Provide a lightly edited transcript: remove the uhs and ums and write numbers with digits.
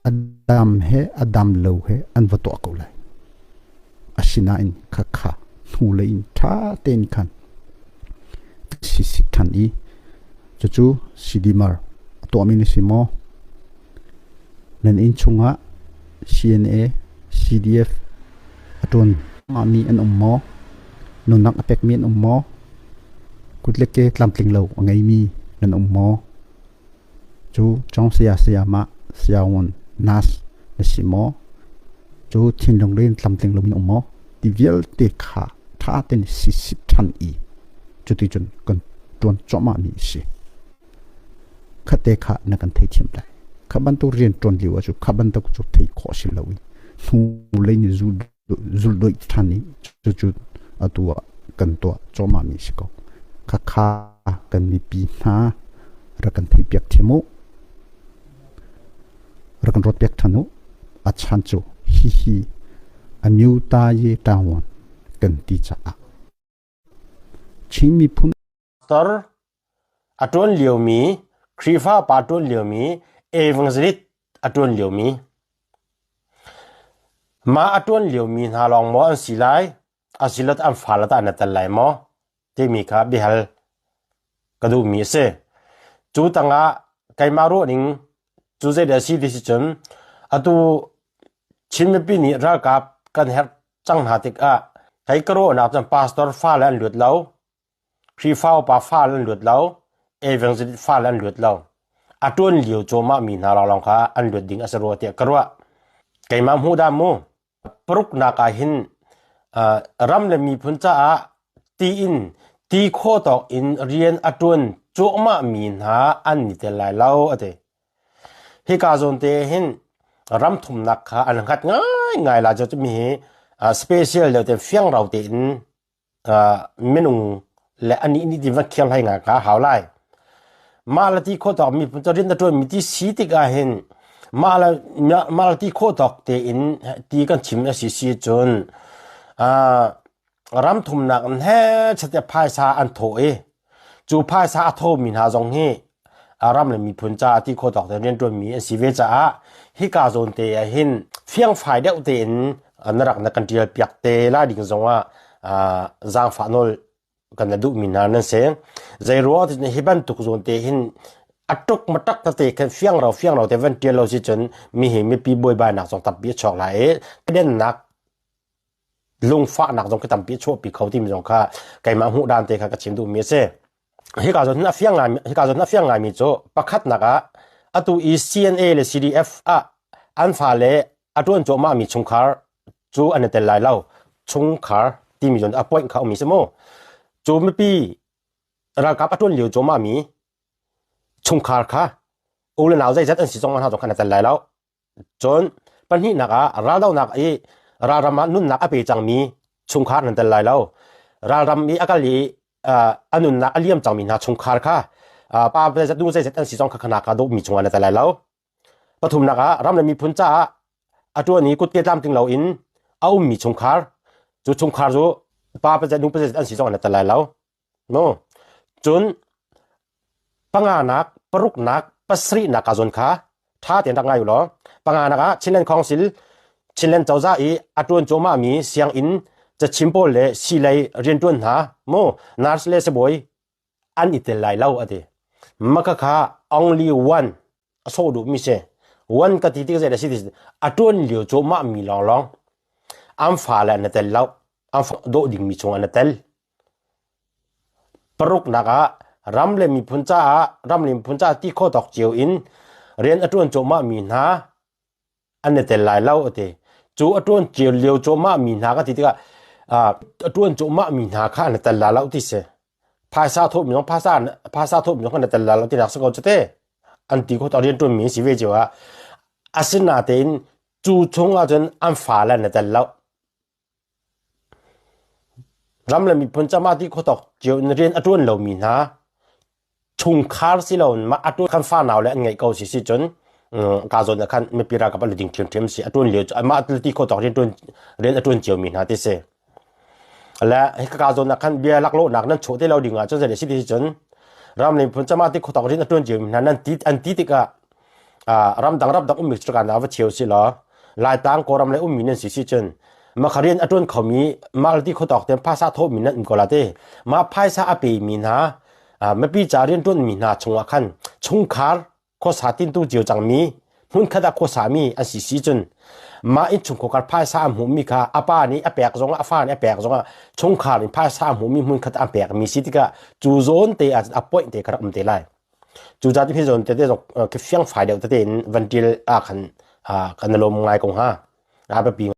A dam he a dam lo he an va tuah ko lai. Asinain khakha hnulei in ṭha tein khan sisik ṭhan i cucu CDMR a tuahmi na si maw? Nan inn chungah CNA, CDF a ṭuan mi an um maw? Nunnak a pekmi an um maw? Kut le ke tlamtling lo a ngeimi nan um maw? Cu cawng saya sayamah sayaun nas na si maw? Cu thinlung len tlamtling lo na um maw? Ti vialte kha ṭha tein sisip ṭhan i cuticun kan ṭuan cuahmah mi a si. Khatte kha na kan theithiam lai. Kha bantuk rian ṭuan lio ahcun kha bantuk cu theih khawh si lo i hnulei nih zulh ṭhan i cucu atu ah kan tuah cuahmah mi a si ko. Khakha kan mipi hna rak kan theihpiak thiam u. Rak kan ruatpiak ṭhan u. A chan cu hihi a myuta ye ṭawan kan ti caah Chin miphun Pastor a ṭuan liomi, Khrihfa pa ṭuan liomi, evangelist a ṭuan liomi. Mah a ṭuan liomi hna lawng maw an si lai? Asilot an fale tah na tel lai maw? Timi kha biahal ka duhmi a si. Cu tangah keimah ruahning cu zeidah a si ti si cun atu Chin mipi nih ralkap kan herh cang hna tikah kei ka ruahnak cun pastor fale an lut lo, Khrihfa upa fale an lut lo, evangelist fale an lut lo. A ṭuan lio cawmah mi hna lawnglawng kha an luat ding a si rua tiah ka ruah. Keimah hmuh dah mu. Paruknak ah hin ram le miphun caah tiin ti khawh tawk in rian a ṭuan cuahmah mi hna an i tel lai lo a ti. Hika zawn te hin ram thumnak kha an hngat ngaingai lai cu mi hi special deuh te fiang rau tein minung le anih nih ti van khiang hlai ngai kha hau lai. Mah le ti khawh tawk miphun cu rian na ṭuan mi ti si tik ah hin mah le mah le ti khawh tawk tein ti kan chim a si si cun ram thumnak in he chate phaisa an thawh i cu phaisa a thomi hna zong hi ram le miphun caah ti khawh tawk tein rianṭuanmi an si ve caah hika zawn te ah hin fiangfai deuh tein na rak na kan ṭial piak te lai ding zongah zaangfah nawl kan na duhmi hna nan si. Zei ruang ti hi bantuk zawn te hin a tuk matak tete khan fiang ro fiang ro te van ṭial lo si cun mi hi mipi buaibainak zong tampi a chuak lai i dennak lungfahnak zong khi tampi a chuahpi kho timi zong kha keimah hmuh dan te kha ka chim duhmi a si. Hika zawn a fiang ngai hika zawn a fiang ngaimi cu pakhatnak ah atu i CNA le CDF ah an fale a ṭuan cuahmahmi chungkhar cu an i tel lai lo. Chungkhar timi zawn a point kha ummi si mu. Cu mipi ralkap a ṭuan lio cuahmahmi chungkhar kha u le nau zeizat an si zong hna zong kha an i tel lai lo. Cun pahnihnak ah raldohnak i ralram ah nunnak a pe cangmi chungkhar nan tel lai lo. Ralram i a kal i a nunnak a liam cangmi hna chungkhar kha pa zeizat nu zeizat an si zong kha khana kha dawhmi chungah na tel lai lo. Pathumnak ah ram le miphun caah a ṭuan i kutke tlamtling loin a ummi chungkhar cu chungkhar cu pa pazet nu pazet an si zong na tel lai lo. No. Cun panganak, paruknak, pasarihnak ka zawn kha ṭha tein rak ngai u law panganak ah Chinland Council Chinland cozah i a ṭuan cuahmahmi sianginn cachim pawl le siilei rianṭuan hna mu nurse le sibawi an i tel lai lo a ti. Maka kha only one a sawh duhmi si. One ka ti tik zei a si ti a ṭuan lio cuahmah mi lawnglawng an fale an i tel lo. An fa dawh dingmi chung an i tel. Paruknak ah ram le miphun caah ram le miphun caah ti khawh tawk cio in rian a ṭuan cuahmah mi hna an i tel lai lo a ti. Cu a ṭuan cio lio cuahmah mi hna ka ti tikah a ṭuan cuahmah mi hna kha an i tel lai lo ti si. Phaisa thawhmi zong phaisa phaisa thawhmi zong an i tel lai lo tinak si ko cu te. An ti khawh tawk rian ṭuanmi si ve cio ah. Asinatein cu chung ahcun an fale an i tel lo. Ram le miphun cama ti khuatok cio in rian a ṭuan lomi hna chungkhar si loin mah a ṭuan kan fanau le an ngeih ko si si cun ka zawn ah khan mipi ralkap an ding ṭhiamṭhiam si a ṭuan lio cu mah ti khuatok rian ṭuan rian a ṭuan ciomi hna ti si. Le hika ka zawn ah khan bia laklawhnak nan chuah te lo ding ah cun zei si ti si cun ram le miphun cama ti khuatok rian a ṭuan ciomi hna nan ti an ti tikah. Ramdang ramdang ummi cu kan va cheu si law Laitlang Kawlram le ummi nan si si cun mah rian a ṭuan khomi malti khuatawk ten phaisa thawhmi nan um ko la te. Mah phaisa a pemi hna mipi ca rian ṭuanmi hna chungah khan chungkhar khuasa tintu cio cangmi hmunkhat ah khuasami an si si cun mah innchungkhar phaisa a hmuhmi kha a pa nih a pek zongah a fa nih a pek zongah chungkhar in phaisa a hmuhmi hmunkhat ah an pekmi si tikah cu zawn te ah a point te kha rak um te lai. Cu ca hi zawn tete zong khi fiangfai deuh tete in van ṭil ah khan kan i lawm ngai ko hnga. A biapi.